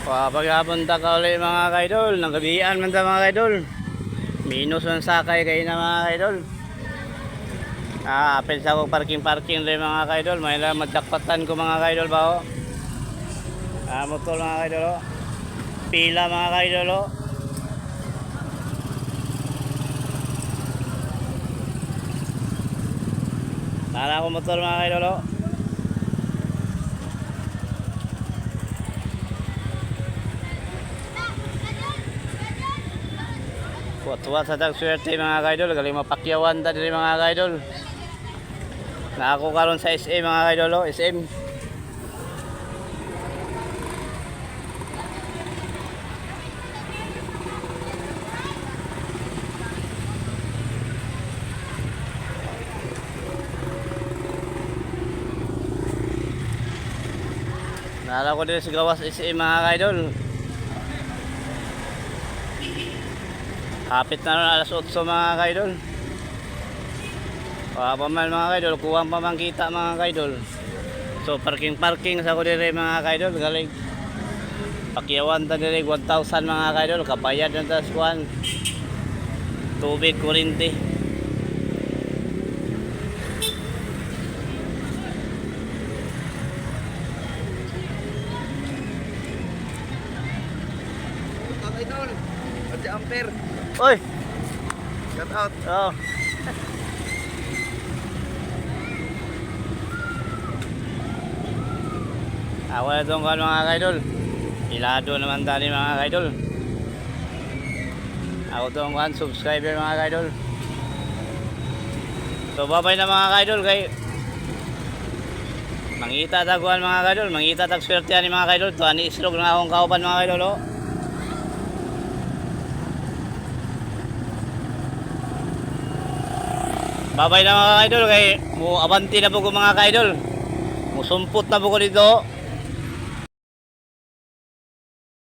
Papaghapon ta ka uli, mga kaidol. Nanggabian man ta, mga kaidol. Minus ang sakay kayo na, mga kaidol. Ah, apel sa ako parking-parking rin, mga kaidol. May lang madakpatan ko, mga kaidol ba oh. Ah, motor, mga kaidol oh. Pila, mga kaidol oh. Nara ako motor, mga kaidol oh. Tuwa sa tag swerte, mga kaidol, galing mapakyawan ta diri, mga kaidol. Na ako karon sa SM, mga kaidol oh, SM. Nara ko diri sa gawas SM, mga kaidol. Hapit na ron alas 8, mga kaidol. Wala pa man, mga kaidol, kuwang pa man kita, mga kaidol. So parking parking sa ko dire, mga kaidol, galing. Pakiyawan ta dire 1,000, mga kaidol, kabayad na ta sa kuwan. Tubig, kuryente. Shout out, idol. Ate Amper. Oy, Shout out. oh. Ako na itong kuwan, mga kaidol. Ilado naman tani, mga kaidol. Ako itong kuwan, subscriber, mga kaidol. So babay na, mga kaidol, kay mangita tag kuwan, mga kaidol, mangita tag swerte ani, mga kaidol. To ani islog na akong kauban, mga kaidol oh. Babay na, mga kaidol, kay mo abanti na po ko, mga kaidol. Musumpot na po ko dito.